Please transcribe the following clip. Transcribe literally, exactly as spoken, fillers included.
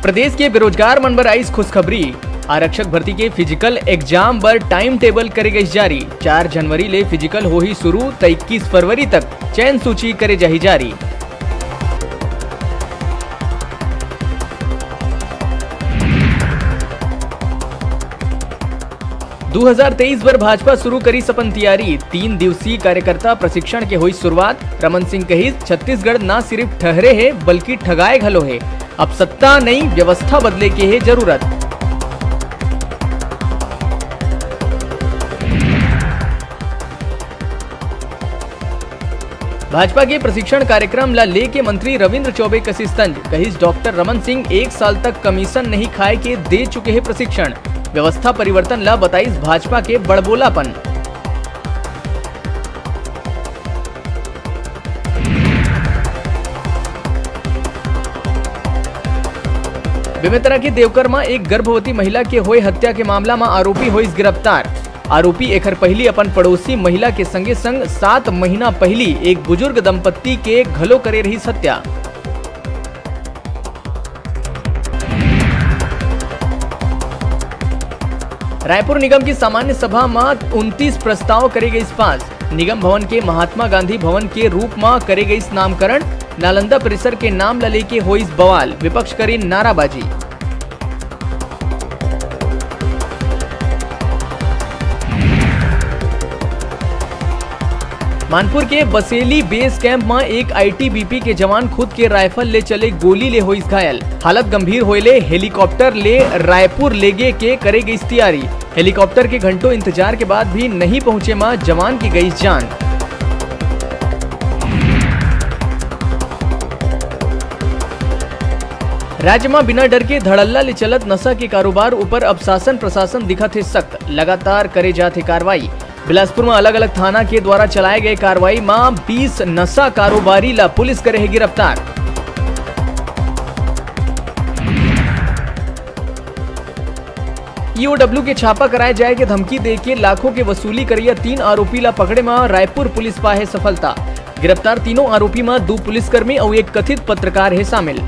प्रदेश के बेरोजगार मन बर आइस खुशखबरी। आरक्षक भर्ती के फिजिकल एग्जाम बर टाइम टेबल करे गइस जारी। चार जनवरी ले फिजिकल होही शुरू, त इक्कीस फरवरी तक चयन सूची करे जाही जारी। दू हजार तेईस बर भाजपा शुरू करिस अपन तियारी। तीन दिवसीय कार्यकर्ता प्रशिक्षण के होई शुरुआत। रमन सिंह कहिस, छत्तीसगढ़ ना सिर्फ ठहरे हे, बल्कि ठगाए घलो हे। अब सत्ता नहीं, व्यवस्था बदले के हे जरूरत। भाजपा के प्रशिक्षण कार्यक्रम ला लेके मंत्री रविंद्र चौबे कसिस तंज, कहिस, डॉक्टर रमन सिंह एक साल तक कमीशन नहीं खाए के दे चुके हे प्रशिक्षण। व्यवस्था परिवर्तन ला बताइस भाजपा के बड़बोलापन। बेमेतरा के देवकर म एक गर्भवती महिला के होए हत्या के मामला म आरोपी होइस गिरफ्तार। आरोपी एखर पहिली अपन पड़ोसी महिला के संगे संग सात महीना पहिली एक बुजुर्ग दंपत्ति के घलो करे रहिस हत्या। रायपुर निगम की सामान्य सभा म उनतीस प्रस्ताव करे गइस पास। निगम भवन के महात्मा गांधी भवन के रूप म करे गइस नामकरण। नालंदा परिसर के नाम ल लेके होइस बवाल, विपक्ष करिन नाराबाजी। मानपुर के बसेली बेस कैंप म एक आईटीबीपी के जवान खुद के राइफल ले चले गोली ले होइस घायल। हालत गंभीर होए ले हेलीकॉप्टर ले रायपुर लेगे के करे गइस तियारी। हेलीकॉप्टर के घंटों इंतजार के बाद भी नहीं पहुंचे म जवान की गइस जान। राज्य म बिना डर के धड़ल्ला ले चलत नशा के कारोबार ऊपर अब शासन प्रशासन दिखत हे सख्त, लगातार करे जात हे कार्रवाई। बिलासपुर म अलग-अलग थाना के द्वारा चलाए गए कार्रवाई म बीस नशा कारोबारी ला पुलिस करे हे गिरफ्तार। ईओडब्ल्यू के छापा कराए जाए के धमकी दे के लाखों के वसूली करैया तीन आरोपी ला पकड़े म रायपुर पुलिस पाए हे सफलता। गिरफ्तार तीनों आरोपी म दू पुलिसकर्मी अउ एक कथित पत्रकार हे शामिल।